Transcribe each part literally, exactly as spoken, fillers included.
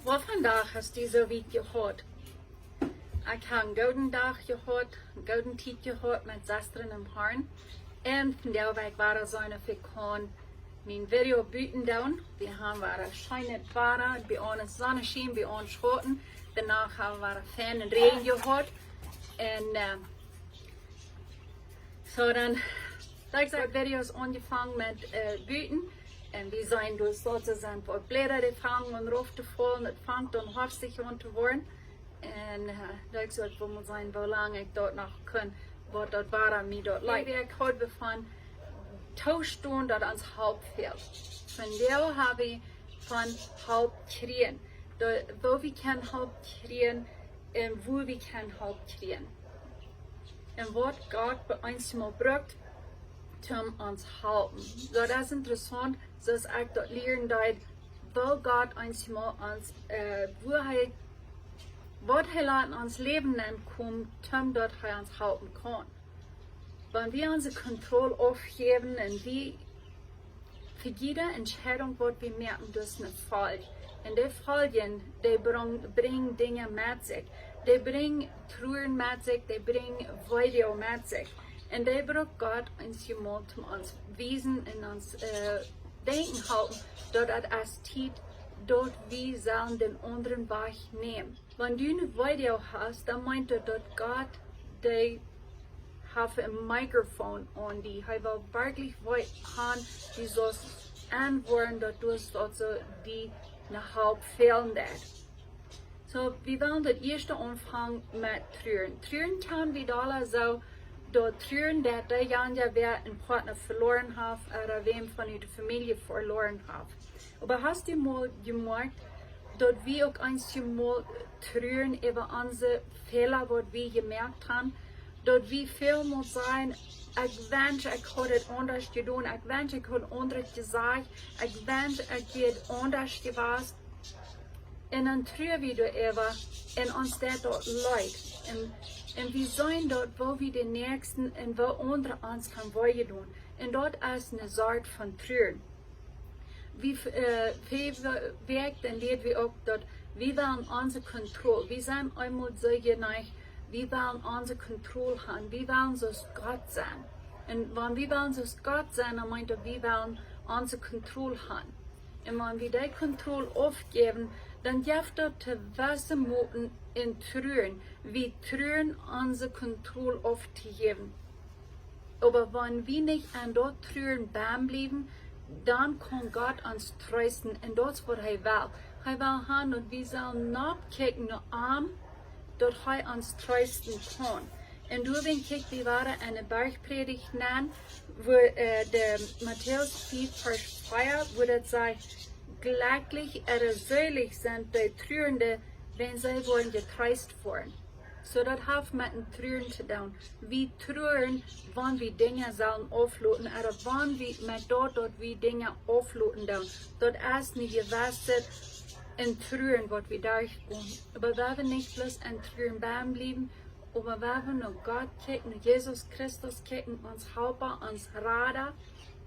Waut vondoag hast du soo wiet jehaut? Ekj hab een gooden Dach jehaut, eene goode Tiet jehaut met Sestren em Harn. Un vondoag woa ekj wada seenen, auf ekj kaun mien Video buten doonen. Wie haben wada scheenet Wada, bie ons Sonneschien, bie ons Schauten. Doano haben wie wada feinen Räajen jehaut. Un, äh, soo dan, like I said, Videos aunjefongen met, äh, buten. Un wie seenen doa soo to sennen, waut Bläda dee fangen aun rauf to faulen, et fangt aun haftich aun to woaren. Un, äh, like I said, wie motten seenen, woo lang ekj daut noch kaun, waut daut Wada mie daut leit. Wie haben jehaut von Tostonen, daut ons Help fält. Vondoag haben wie von Help kjrieen. Daut, woo wie kjennen Help kjrieen un woo wie kjennen Help kjrieen. Un waut Gott bie ons mol brukt, om ons halpen. Daut es interessaunt, soo aus ekj daut lieren deed, woo Gott ons mol ons, äh, woo hee, waut hee lat en ons Läwen nenkomen, om daut hee ons halpen kaun. Wan wie onse Kontroll aufjäwen un wie fa jiede Entscheidunk, waut wie moaken, daut es ne Folj. Un dee Foljen, dee bring-, brinjen Dinja met sikj. Dee brinjen Truren met sikj, dee brinjen Weedoag met sikj. Un dee brukt Gott ons jemolt om ons wiesen un ons, äh, denkjen halpen, daut et es Tiet, daut wie sellen dän aundren Wajch nämen. Wan du een Video hast, dan meent daut, daut Gott dee haft een Mikrofon aun die. Hee well werkjlich wee-, haben, du saust aunwoaren, daut du saust soo die ne Help fälen deit. Soo, wie wellen daut ieeschte aunfangen met Truren. Truren kaun wie aula soo, daut Truren, daut dee jana, wäa een Partner veloaren haft, ooda wäm von de Famielje veloaren haft. Oba hast du mol jemoakjt, daut wie uk eenjemol truren äwa onse Fäla, waut wie jemoakt haben? Daut wie väl mol sajen: "Ekj wensch, ekj haud et aundasch jedonen, ekj wensch, ekj haud aundasch jesajcht, ekj wensch, ekj haud aundasch jewast." Un dan trua wie doaräwa un ons deit daut leet. Un, un wie seenen daut, woo wie dän Näakjsten un woo aundre ons kjennen wee doonen. Un daut es ne Sort von Truren. Wie, äh, wie, wie, wie ekj, dan lieed wie uk daut wie wellen onse Kontroll. Wie sent eemol soo jeneigt, wie wellen onse Kontroll haben. Wie wellen soo aus Gott sennen. Un wan wie wellen soo aus Gott sennen, dan meent daut, wie wellen onse Kontroll haben. Un wan wie dee Kontroll aufjäwen, dan jeft daut to jewesse Moten een Truren. Wie truren onse Kontroll auftojäwen. Oba wan wie nich aun daut Truren bie bliewen, dan kaun Gott ons treesten. Un daut es, waut hee well. Hee well haben, daut wie sellen nopp kjikjen no am, daut hee ons treesten kaun. Un doa, wan wie kjikjen, wie wieren enne Boajchprädicht nenn, wua, äh, de Matäus fief, Varsch vea, wua daut sajcht: "Jlekjlich ooda selich sent dee Trurende, wan see woaren jetreest woaren." Soo, daut haft met een Truren to doonen. Wie truren, wan wie Dinja sellen aufloten, ooda wan wie met daut, daut wie Dinja aufloten doonen. Daut es nich jewast een Truren, waut wie derchgonen. Oba wie wellen nich bloos aun Truren bie bliewen, oba wie wellen no Gott kjikjen, no Jesus Christus kjikjen, ons Halpa, ons Rada,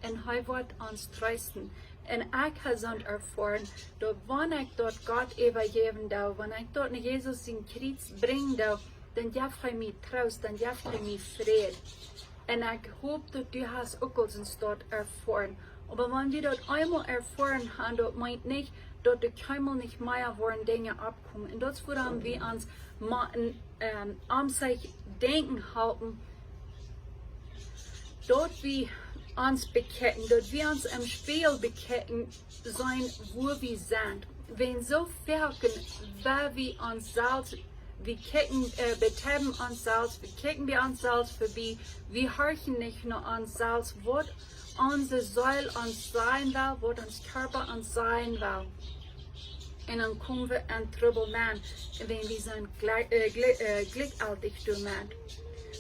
un hee woat ons treesten. Un ekj hab soo erfoaren, daut wan ekj daut Gott äwajäwen doo, wan ekj daut no Jesus sien Kjriez brinjen doo, dan jeft hee mie Troost, dan jeft hee mie Fräd. Un ekj hop, daut du hast uk aul eenjemol daut erfoaren. Oba wan wie daut eemol erfoaren haben, daut meent nich, daut doa kjeenmol nich mea woaren Dinja oppkomen. Un daut es, wuarom wie ons motten, ähm, aun sikj denkjen halpen, daut wie ons bekjikjen, daut wie ons em Spieejel bekjikjen, seenen, wua wie sent. Wan soo foaken, woo wie ons selfst, wie kjikjen, äh, betrachta ons selfst, wie kjikjen bie ons selfst verbie, wie horchen nich no ons selfst, waut onse Seel ons sajen well, waut ons Kjarpa ons sajen well. Un dan komen wie en Trubbel nenn, wan wie sent jlikj-, äh, jlikj-, äh, jlikjjeltich doamet.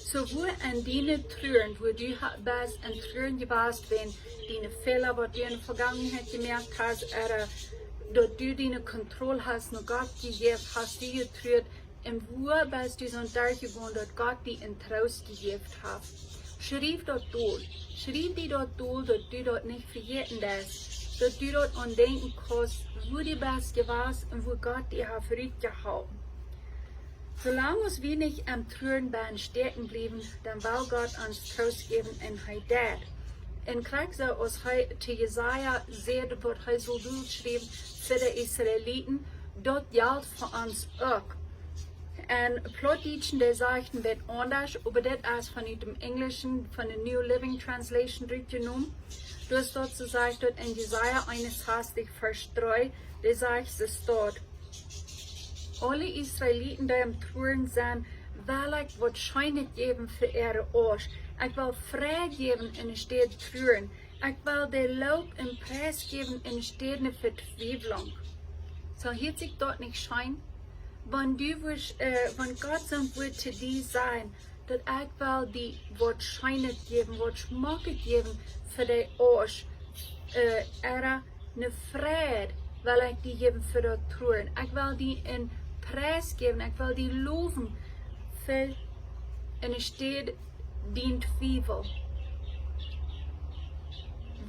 Soo, wua en diene Truren, wua du ha-, best en Truren jewast, wan diene Fäla, waut du enne Vegangenheit jemoakt hast, ooda daut du diene Kontroll hast no Gott jejäft, hast du jetruat, un wua best du soo derchjegonen, daut Gott die een Troost jejäft haft? Schriew daut dol. Schriew die daut dol, daut du daut nich vejäten deist. daut du daut aun denkjen kaust, woo du best jewast un woo Gott die haft rutjehoolen. Soo lang aus wie nich em Truaren bleiwen stäakjen bliewen, dan well Gott ons Troost jäwen un hee deit. Un krakjt soo aus hee to Jesaja säd, waut hee sull dol schriewen fa de Israeliten, daut jelt fa ons uk. En Plautdietschen, dee sajcht een bät aundasch, oba dit es von ut däm Enjlischen, von de New Living Translation rutjenomen. Dus daut sajcht daut en Jesaja eenunsastich Varsch dree, dee sajcht, see staut: Aule Israeliten, dee em Truaren sent, well ekj waut Scheenet jäwen fa äare Asch. Ekj well Freid jäwen enne Städ Truaren. Ekj well dee Loff un Pries jäwen enne Städ Vetwieflunk. Soo, hieet sikj daut nich scheen? Wan du wurscht, äh, wan Gott sien Wort to die sajen, daut ekj well die waut Scheenet jäwen, waut Schmocket jäwen fa dee Asch, äh, ooda eene Freid well ekj die jäwen fa daut Truaren. Ekj well die een Pries jäwen, ekj well die lowen fa enne Städ dien Twiefel.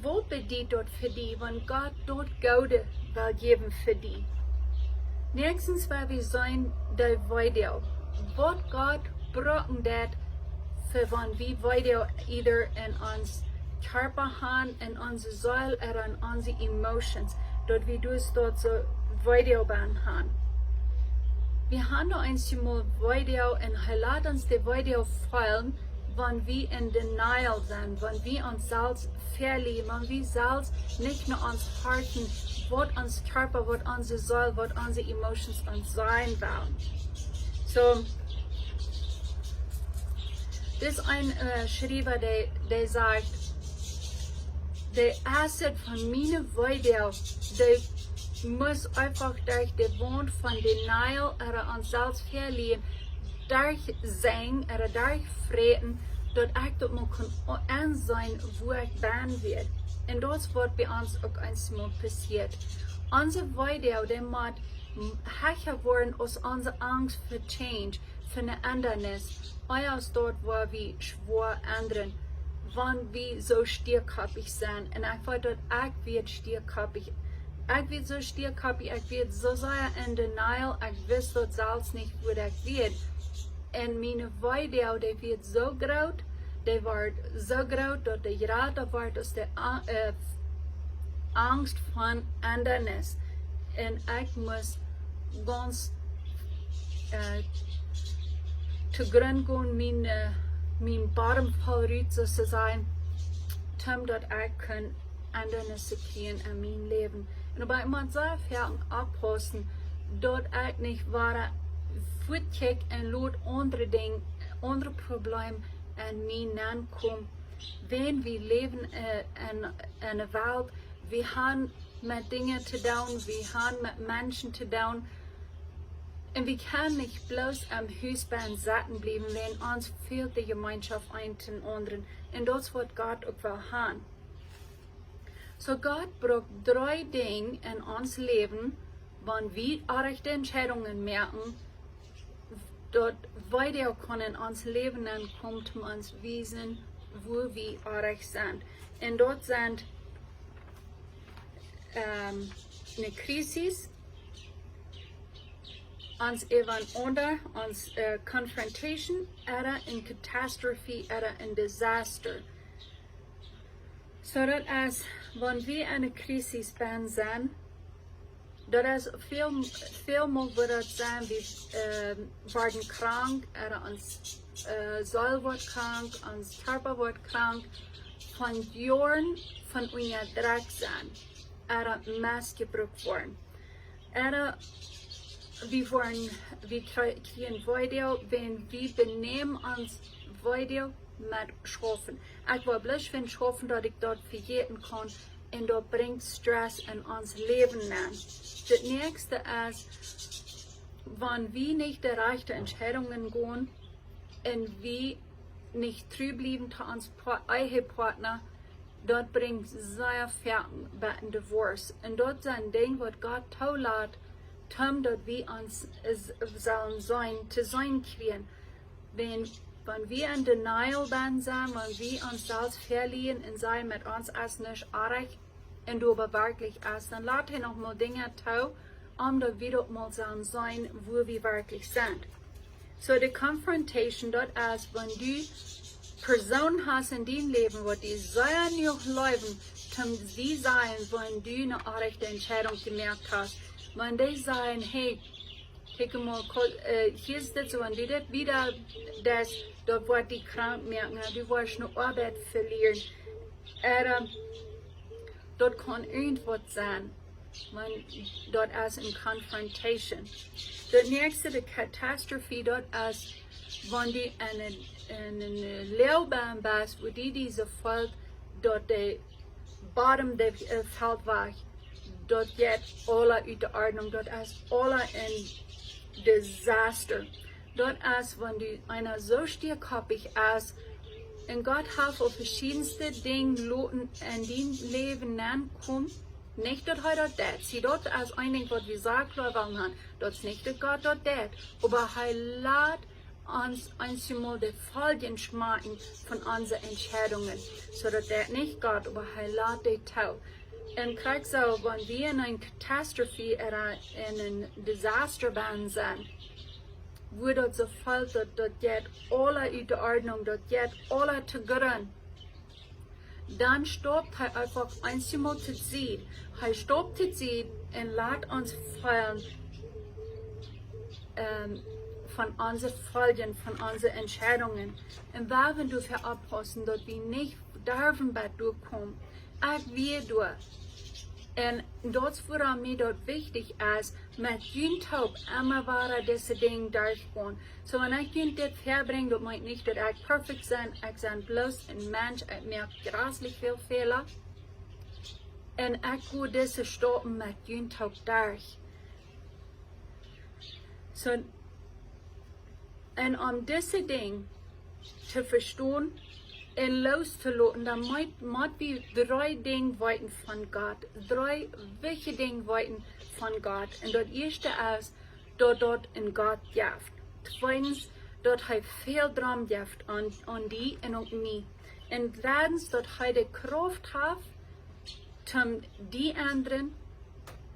Waut bediet daut fa die, wan Gott daut Goode well jäwen fa die? Näakjstens, wua wie seenen, de Weedoag. Waut Gott brucken deit fa wan wie Weedoag either en ons Kjarpa han, en onse Seel ooda en onse emotions, daut wie dus daut soo Weedoag bie han. Wie han doa eenjemol Weedoag un hee lat ons de Weedoag feelen, wan wie en denial sent, wan wie ons selfst veleajen, wan wie selfst nich no ons horchen, waut ons Kjarpa, waut onse Seel, waut onse emotions ons sajen wellen. Soo, dit es een, äh, Schriewa, dee, dee sajcht, de acid von miene Weedoag, dee mott eefach derch de Waunt von denial ooda ons selfst veleajen, derchseien ooda derchfräten, daut ekj daut mau kaun enseenen, wua ekj bie wia. Un daut es waut bie ons uk eenjemol passieet. Onse Weedoag, dee mott hecha woaren aus onse Angst fa change, fa eene Endanis. Ea es daut, wua wie schwoa endren, wan wie soo stiekoppich sent. Un ekj weet daut ekj wia stiekoppich. Ekj wia soo stiekoppich, ekj wia soo sea en denial, ekj wist daut selfst nich, wua ekj wia. Un miene Weedoag, dee wia soo groot, dee wort soo groot, daut dee jrata wort aus de A-, äh, Angst von Endanis. Un ekj must gaunz, äh, to Grunt gonen, mien, äh, mien Bodem foll rut, soo to sajen, toom daut ekj kunn Endanissen kjrieen en mien Läwen. Un oba ekj mott sea väl oppaussen, daut ekj nich wada fuat kjikj un lot aundre Dinja, aundre Problemen en mie nenkomen. Wan wie läwen, äh, en, en eene Welt, wie han met Dinja to doonen, wie han met Menschen to doonen. Un wie kjennen nich bloos aum Hus bie setten bliewen, wan ons fält de Jemeenschoft eent dän aundren. Un daut es waut Gott uk well han. Soo Gott brukt dree Dinja en ons Läwen, wan wie orrajchte Entscheidungen moaken, daut wie dee uk kjennen en ons Läwen aunkomen, om ons wiesen, wua wie orrajcht sent. Un daut sent, ähm, eene Krisis, ons äwa een aundret, ons, äh, confrontation, ooda eene Katastrophe, ooda een Disaster. Soo daut es, wan wie en eene Krisis bie sent, daut es väl, väl mol woat daut sennen, wie, ähm, woaren krank, ooda ons, äh, Seel woat krank, ons Kjarpa woat krank, von Joaren von unjadrekjt sennen, ooda mesbrukt woaren. Ooda wie woaren, wie kjrie-, kjrieen Weedoag, wan wie benämen ons Weedoag met Schaufen. Ekj well bloos von schaufen, daut ekj daut vejäten kaun, un daut brinjt Stress en ons Läwen aun. Daut näakjste es, wan wie nich de rajchte Entscheidungen gonen un wie nich tru bliewen to ons Pa-, Ehepartner, daut brinjt sea foaken bat een Divorce. Un daut sent Dinja waut Gott toolat, toom daut wie ons, äh, sellen seenen, to seenen kjrieen. Wan, wan wie en denial dan sent, wan wie ons selfst veleajen un sajen, met ons es nuscht orrajcht, un doa werkjlich es, dan lat hee noch mol Dinja too, om daut wie daut mol sellen seenen, woo wie werkjlich sent. So, de confrontation, daut es, wan du Persoonen hast en dien Läwen, waut die sea noch leewen, toom die sajen, wan du eene orrajchte Entscheidunk jemoakt hast, wan dee sajen, hey, kjikj mol, ko- äh, hia es dit soo, wan du dit wieda deist, daut woat die krank moaken, du woascht eene Oabeit velieren. Ea, daut kaun irjentwaut sennen, wan daut es eene confrontation. Daut näakjste, de catastrophe, daut es, wan du en eene, en eene Loag best, wua die dise felt, daut de Bodem, de, äh, felt wajch, daut jeit aula ut de Ordnunk, daut es aula een Desaster. Daut es, wan du eena soo stiekoppich es, un Gott haft aul veschiedenste Dinja loten en dien Läwen nenkomen. Nich daut hee daut deit. See, daut es een Dinkj, waut wie sea kloa wellen haben. Daut es nich, daut Gott daut deit. Oba hee lat ons eenjemol de Foljen schmakjen von onse Entscheidungen. Soo daut deit nich Gott, oba hee lat dee too. Un krakjt soo, wan wie en eene catastrophe ooda en een Desaster benen sent, wua daut soo felt, daut, daut jeit aula ut de Ordnunk, daut jeit aula to Grunt, dan stopt hee eefach eenjemol to Sied. Hee stopt to Sied un lat ons feelen, ähm, von onse Foljen, von onse Entscheidungen. Un wie motten doafäa oppaussen, daut wie nich derwen bat doa komen. Ekj weet daut. Un daut es wuarom mie daut wichtich es, met junt toop emma wada dise Dinja derchgonen. Soo, wan ekj junt dit väabrinj, daut meent nich, daut ekj perfekt sie. Ekj sie bloos een Mensch, ekj moak jreslich väl Fäla. Un ekj go dise Stappen met junt toop derch. Soo, un om dise Dinja to vestonen un loos to loten, dan mott, mott wie dree Dinja weeten von Gott. Dree wichtje Dinja weeten von Gott. Un daut ieeschte es, daut daut een Gott jeft. Tweedens, daut hee väl Droom jeft aun, aun die un uk mie. Un dreddens, daut hee de Krauft haft, toom die endren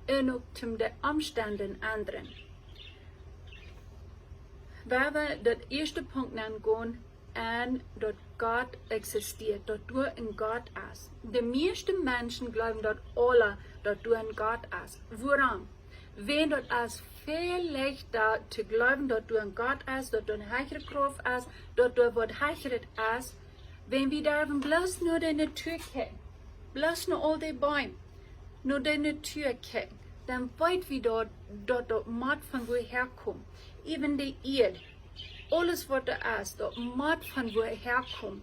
un uk toom de Omstend endren. Wie woaren daut ieeschte Punkt aungonen, un daut Gott existieet, daut doa een Gott es. De mieeschte Menschen jleewen daut aula, daut doa een Gott es. Wuarom? Wiels daut es väl leichta to jleewen daut doa een Gott es, daut doa eene hechre Krauft es, daut doa waut Hechret es, wan wie derwen bloos no de Natua kjikjen, bloos no aul de Beem, no de Natua kjikjen, dan weet wie daut, daut daut mott von wua häakomen. Even de Ieed, aules waut doa es, daut mott von wua häakomen.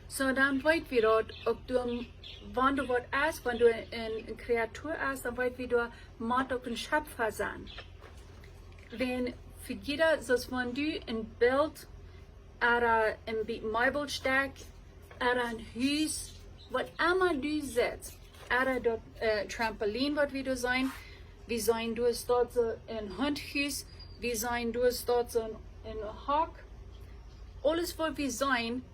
Soo, dan weet wie daut uk doa, wan doa waut es, wan doa een, een Kreatua es, dan weet wie, doa mott uk een Schepfa sennen. Wan, fa jieda, soo aus wan du een Bilt ooda een Bät Meebelstekj ooda een Hus, waut emma du sitst, ooda daut, äh, Trampolin, waut wie doa seenen, wie seenen doa staut soo een Hunthus, wie seenen doa staut soo een, een Hock. Aules waut wie seenen,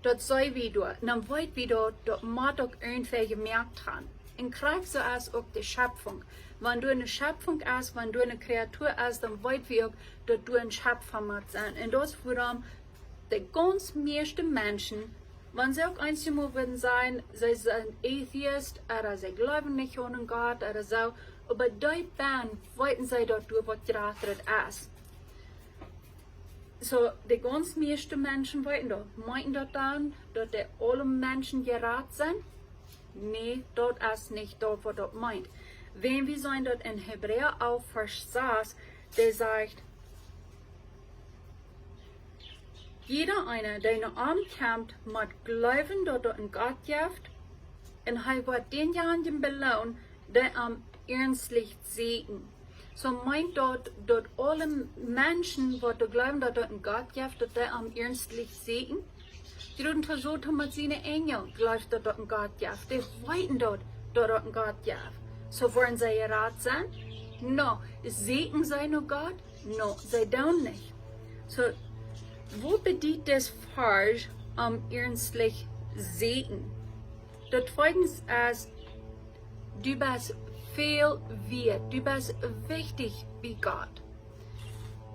daut see wie doa. Un dan weet wie daut, daut mott uk irjentwäa jemoakt haben. Un krakjt soo es uk de Schepfunk. Wan doa eene Schepfunk es, wan doa eene Kreatua es, dan weet wie uk, daut doa een Schepfa mott sennen. Un daut es wuarom de gaunz mieeschte Menschen, wan see uk eenjemol wudden sajen, see sent Atheist, ooda see jleewen nich aun een Gott, ooda soo, oba deep bennen weeten see, daut doa waut Jratret es. Soo, de gaunz mieeschte Menschen weeten daut. Meent daut dan, daut de aule Menschen jerat sent? Nä, daut es nich daut, waut daut meent. Wan wie seenen daut en Hebräa alf, Varsch sas, dee sajcht: Jieda eena, dee no am kjemt, mott jleewen, daut doa een Gott jeft, un hee woat dänjenijen beloonen, dee am iernstlich sieekjen. Soo meent daut, daut aule Menschen, waut doa jleewen, daut doa een Gott jeft, daut dee am iernstlich sieekjen? Jroden to Sodom met siene Enjel jleewen, daut doa een Gott jeft. Dee weeten daut, daut doa een Gott jeft. Soo woaren see jerat sennen? Nä, sieekjen see no Gott? Nä, see doonen nich. Soo, waut bediet dis Varsch, am iernstlich sieekjen? Daut tweedens es, Du best väl wieet. Du best wichtich bie Gott.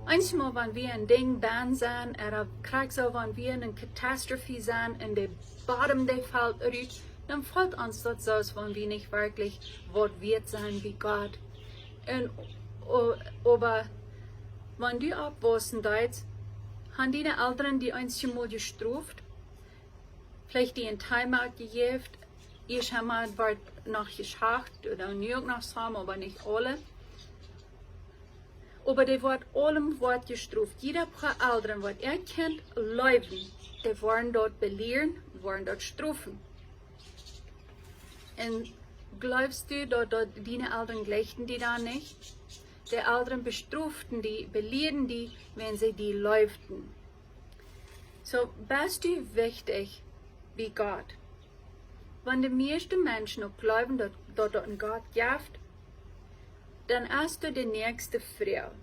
Eenjemol, wan wie een Dinkj benn sent, ooda krakjt soo, wan wie en eene Katastrophe sent un de Bodem, dee felt rut, dan feelt ons daut soo, aus wan wie nich werkjlich waut wieet sent bie Gott. Un, o-, oba wan du oppwausen deist, han diene Elren die eenjemol jestroft, veleicht die een Timeout jejäft, ieescht emol wort noch jeschacht, ooda nu uk noch some, oba nich aule. Oba dee woat aulem woat jestroft. Jieda Elren, waut äa Kjint leewen, dee woaren daut belieren, woaren daut strofen. Un jleefst du daut, daut diene Elren jlikjten die dan nich? De Elren bestroften die, belierden die, wan see die leewden. Soo, best du wichtich bie Gott? Wan de mieeschte Menschen uk jleewen, daut, daut, daut een Gott jeft, dan es doa de näakjste Froag: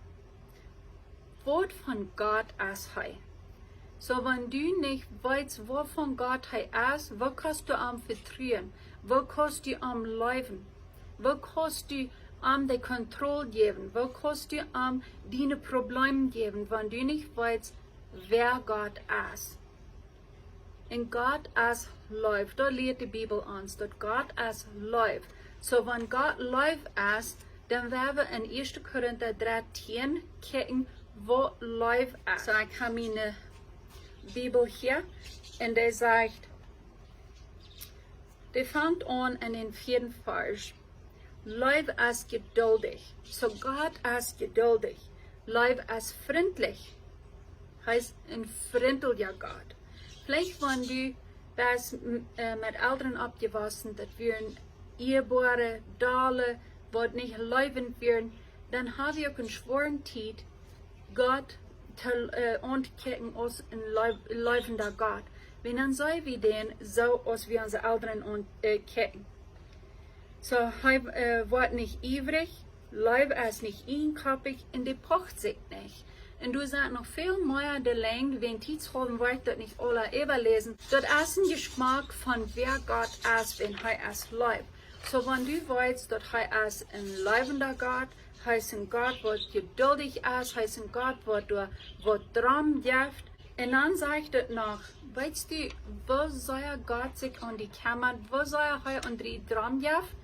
Waut von Gott es hee? Soo, wan du nich weetst, waut von Gott hee es, woo kaust du am vetruen? Woo kaust du am leewen? Woo kaust du am de Kontroll jäwen? Woo kaust du am diene Probleme jäwen, wan du nich weetst, wäa Gott es? Un Gott es Leew. Daut lieet de Bibel ons, daut Gott es Leew. Soo, wan Gott Leew es, dan woa wie en ieeschte Korinta dartieen kjikjen, waut Leew es. Soo, ekj hab miene, äh, Bibel hia, un dee sajcht, dee fangt aun en dän vieeden Varsch: Leew es jeduldich. Soo, Gott es jeduldich. Leew es frintlich. Hee es een frintelja Gott. Veleicht, wan du best, m-, äh, met Elren oppjewossen, daut wieren ieeboare, dolle, waut nich leewent wieren, dan hab wie uk eene schwoare Tiet, Gott to, äh, auntokjikjen aus een leu-, leewenda Gott. Wan dan sent wie dan soo, aus wie onse Elren aunt-, äh, kjikjen. Soo, hee, äh, woat nich iewrich, Leew es nich ieejenkoppich un dee pocht sikj nich. Un doa sent noch väl mea de Lenjd, wäajen Tiet haulwen woa ekj daut nich aula äwaläsen. Daut es een Jeschmak von wäa Gott es, wan hee es Leew. Soo, wan du weetst, daut hee es een leewenda Gott, hee es een Gott, waut jeduldich es, hee es een Gott, waut doa, waut Droom jeft. Un dan sajcht et noch, weetst du, woo sea Gott sikj aun die kjemmat, woo sea hee aun die Droom jeft?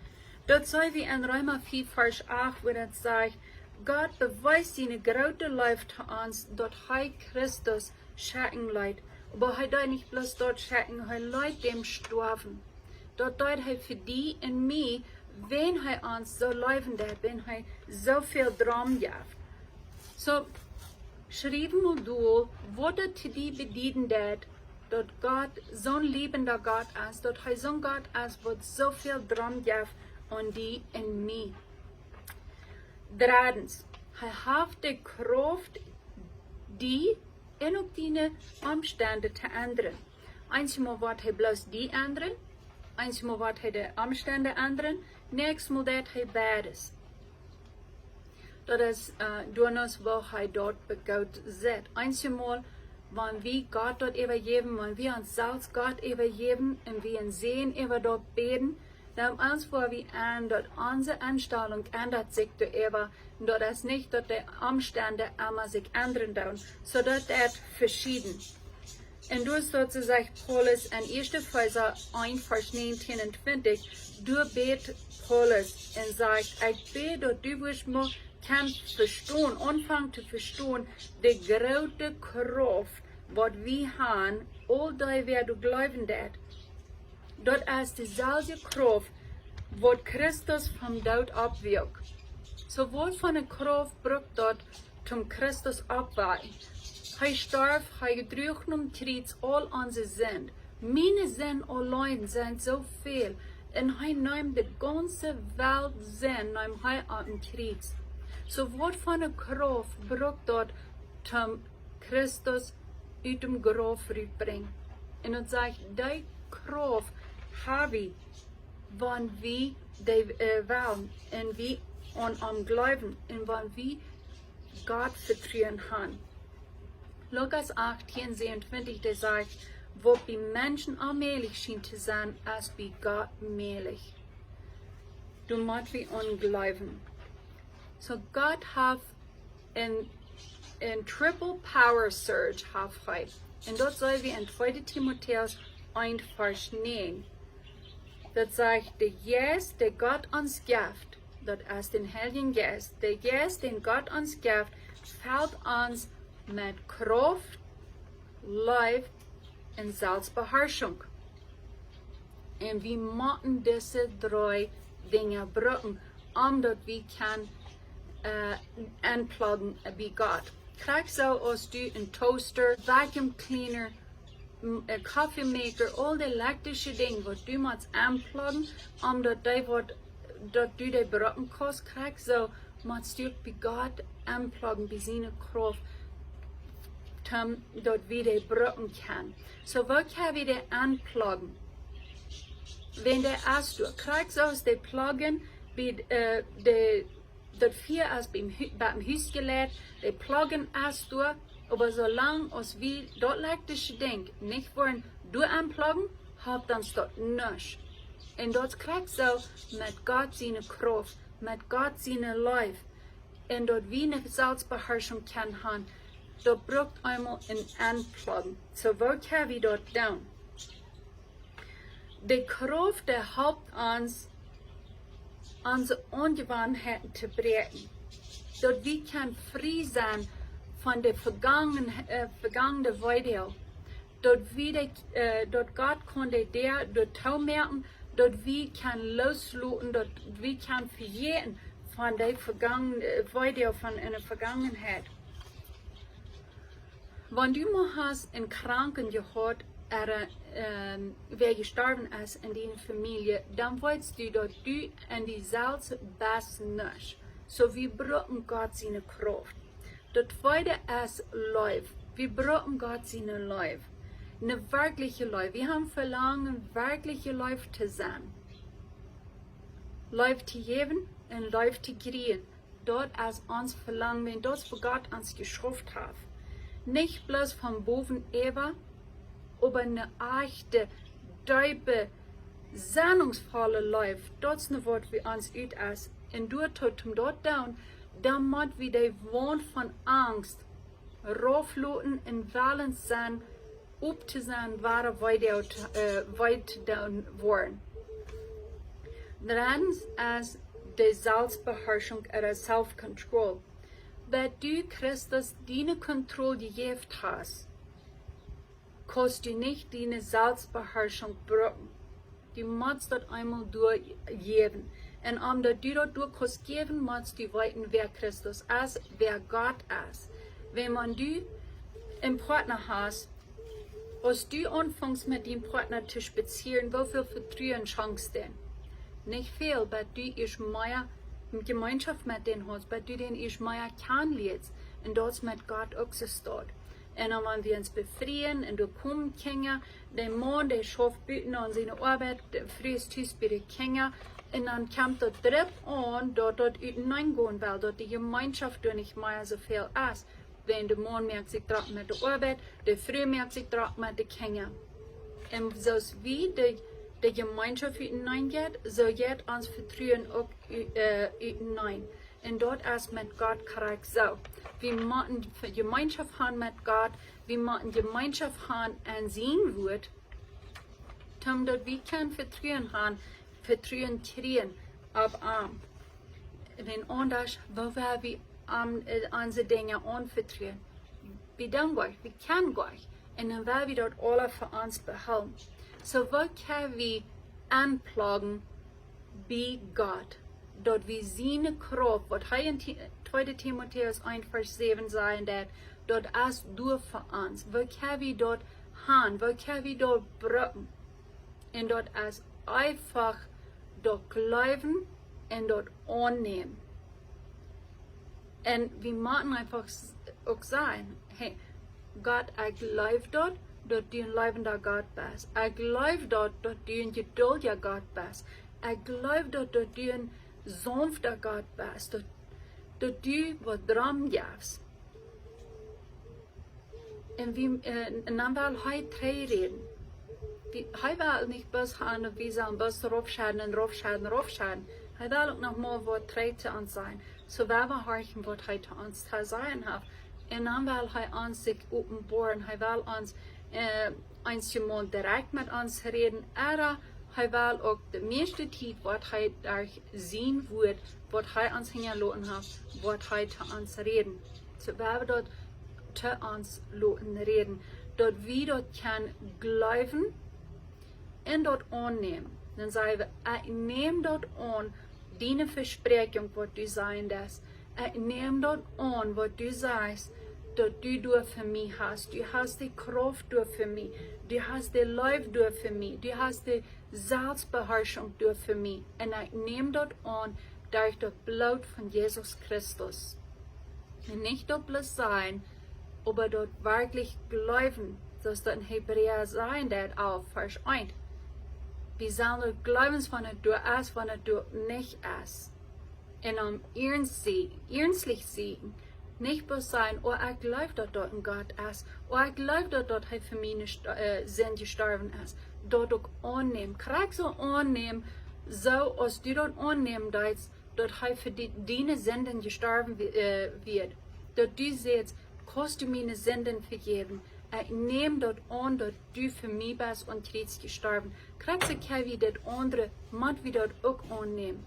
Daut seenen wie en Reema vea Varsch acht, wua et sajcht: Gott bewiest siene groote Leew to ons, daut hee Christus schekjen leet. Oba hee deed nich bloos daut schekjen, hee leet am stoawen. Daut deed hee fa die un mie, wan hee ons soo leewen deed, wan hee soo väl Droom jeft. Soo, schriew mol dol, waut et to die bedieden deed, daut Gott soon leewenda Gott es, daut hee soon Gott es, waut soo väl Droom jeft aun die un mie. Dreddens, hee haft de Krauft, die un uk diene Omstend to endren. Eenjemol woat hee bloos die endren, eenjemol woat hee de Omstend endren, näakjstemol deit hee beides. Daut es, äh, doano, woo hee daut bie Gott sitt. Eenjemol, wan wie Gott daut äwajäwen, wan wie ons selfst Gott äwajäwen un wie een Säajen äwa daut bäden, dan ons woa wie aun, daut onse Enstalunk endat sikj doaräwa, un daut es nich, daut de Omstend emma sikj endren doonen, soo daut et veschieden. Un doa sajcht Paulus en ieeschte Efeesa eent, Varsch näajentieen un twintich, doa bät Paulus un sajcht: Ekj bäd, daut du wurscht mau kjennen vestonen, aunfangen to vestonen, de groote Krauft, waut wie han, aul dee, wäa doa jleewen deit. Daut es deeselwje Krauft, waut Christus vom Doot oppwakjt. Soo, waut fa eene Krauft brukt daut, toom Christus oppwakjen? Hee storf, hee druach aum Kjriez aul onse Sind. Miene Sind auleen sent soo väl. Un hee neem de gaunze Welt Sind, neem hee aum Kjriez. Soo, waut fa eene Krauft brukt daut, toom Christus ut däm Grauf rutbrinjen? Un daut sajcht, dee Krauft ha wie, wan wie dee, äh, wellen un wie aun am jleewen un wan wie Gott Vetruen han. Lukas achtieen, säwenuntwintich, dee sajcht: Waut bie Menschen onmäajlich schient to sennen, es bie Gott mäajlich. Doa mott wie aun jleewen. So Gott haft een, een triple power surge haft hee. Un daut seenen wie en tweede Timotäus eent Varsch näajen. Daut sajcht, de Jeist, dee Gott ons jeft, daut es dän Heiljen Jeist, de Jeist, dän Gott ons jeft, felt ons met Krauft, Leew un Selfstbeharschunk. Un wie motten dise dree Dinja brucken, om daut wie kjennen, äh, aunpluggen bie Gott. Krakjt soo aus du een Toaster, vacuum cleaner, m-, een Coffee maker, aul dee elektrische Dinja waut du motst aunpluggen, om daut dee waut, daut du dee brucken kaust, krakjt soo motst du uk bie Gott aunpluggen, bie siene Krauft, om daut wie dee brucken kjennen. So, woo kjenn wie dee aunpluggen? Wan dee es doa, krakjt soo aus dee Pluggen bie, äh, dee, daut Fia es biem Hu-, biem Hus jeleit, dee Pluggen es doa, oba soo lang aus wie daut elektrische Dinkj nich woaren doa aunpluggen, halpt ons daut nuscht. Un daut krakjt soo met Gott siene Krauft, met Gott siene Leew. Un daut wie eene Selfstbeharschunk kjennen haben, daut brukt eemol een Aunpluggen. So, woo kjenn wie daut doonen? De Krauft, dee halpt ons, onse Onjewanheiten to bräakjen. Daut wie kjennen frie sennen von de vegangen, äh, vegangen Weedoag. Daut wie de, äh, daut Gott kaun de Däa doa toomoaken, daut wie kjennen loosloten, daut wie kjennen vejäten von de vegangen, äh, Weedoag von enne Vegangenheit. Wan du mol hast een Kranken jehaut, ooda, ähm, wäa jestorwen es en diene Famielje, dan weetst du, daut du en die selfst best nuscht. So, wie brucken Gott siene Krauft. Daut tweede es Leew. Wie brucken Gott siene Leew. Eene werkjliche Leew. Wie haben Velangen, werkjliche Leew to sennen. Leew to jäwen un Leew to kjrieen. Daut es ons Velangen, wiels daut es woo Gott ons jeschaufen haft. Nich bloos von bowen äwa, oba eene echte, deepe, sennungsvolle Leew. Daut es nu waut wie ons ut es. Un doa toom daut doonen, dan mott wie de Waunt von Angst raufloten un wellen sennen, opp to sennen, wua wie doa, äh, wua wie doa woaren. Drittens es de Selfstbeharschunk ooda self-control. Bat du Christus diene Kontroll jejäft hast, kaust du nich diene Selfstbeharschunk brucken. Du motst daut eemol derchjäwen. Un om daut du daut derch kaust jäwen, motst du weeten, wäa Christus es, wäa Gott es. Wan du een Partner hast, aus du aunfangst met dien Partner to spazieren, woo väl Vetruen schenkjst dän? Nich väl, bat du ieescht mea Jemeenschoft met dän hast, bat du dän ieescht mea kjanen lieescht. Un daut es met Gott uk soo. Un dan wan wie ons befrieen un doa komen Kjinja, de Maun, dee schauft buten aun siene Oabeit, de Fru es tus bie de Kjinja. Un dan kjemt daut doaropp aun, daut daut uteneen gonen well, daut de Jemeenschoft doa nich mea soo väl es. Wan de Maun moakt sikj drock met de Oabeit, de Fru moakt sikj drock met de Kjinja. Un soo aus wie de, de Jemeenschoft uteneen jeit, soo jeit ons Vetruen uk u-, äh, uteneen. Un daut es met Gott krakjt soo. Wie motten Ve-, Jemeenschoft haben met Gott, wie motten Jemeenschoft haben aun sien Wuat, om daut wie kjennen Vetruen haben, Vetruen kjrieen opp am. Wan aundasch, woo woa wie am, äh, onse Dinja aunvetruen? Wie doonen goanich, wie kjennen goanich. Un dan woa wie daut aula fa ons behoolen. So, woo kjenn wie aunpluggen bie Gott, daut wie siene Krauft, waut hee en Ti-, tweede Timotäus eent Varsch säwen sajcht, daut, daut es doa fa ons. Woo kjenn wie daut haben, woo kjenn wie daut brucken? Un daut es eefach daut jleewen un daut aunnämen. Un wie motten eefach s-, uk sajen, hey, Gott, ekj jleew daut, daut du een läwendja Gott best. Ekj jleew daut, daut du een jeduldja Gott best. Ekj jleew daut, daut du een saunfta Gott best. Daut, daut du waut Droom jefst. Un wie, äh, un dan well hee trigj räden. Wie, hee well nich bloos haben, daut wie sellen bloos raufschedden un raufschedden, raufschedden. Hee well uk noch mol waut trigj to ons sajen. Soo well wie horchen, waut hee to ons to sajen haft. Un dan well hee ons sikj openboaren. Hee well ons, äh, eenjemol direkt met ons räden. Ooda hee well uk de mieeschte Tiet, waut hee derch sien Wort, waut hee ons hinjaloten haft, waut hee to ons räden. Soo well wie daut to ons loten räden. Daut wie daut kjennen jleewen un daut aunnämen. Dan saj wie: "Ekj näm daut aun, diene Vespräakjunk, waut du sajen deist. Ekj näm daut aun, waut du sajchst, daut du doa fa mie hast. Du hast de Krauft doa fa mie. Du hast de Leew doa fa mie. Du hast de Selfstbeharschunk doa fa mie. Un ekj näm daut aun derch daut Bloot von Jesus Christus." Un nich daut bloos sajen, oba daut werkjlich jleewen, soo aus daut en Hebräa sajen deit, aul Varsch eent. Wie sellen daut jleewen, wan et doa es, wan et doa nich es. Un om iernst sie-, iernstlich sennen, nich bloos sajen: "Oh, ekj jleew, daut doa een Gott es. Oh, ekj jleew, daut, daut hee fa miene Sto-, äh, Sind jestorwen es." Daut uk aunnämen. Krakjt soo aunnämen, soo aus du daut aunnämen deist, daut hee fa die, diene Sinden jestorwen wi-, äh, wia. Daut du sajchst: "Kaust du miene Sinden vejäwen? Ekj näm daut aun, daut du fa mie best aum Kjriez jestorwen." Krakjt soo kjenn wie daut aundre, mott wie daut uk aunnämen.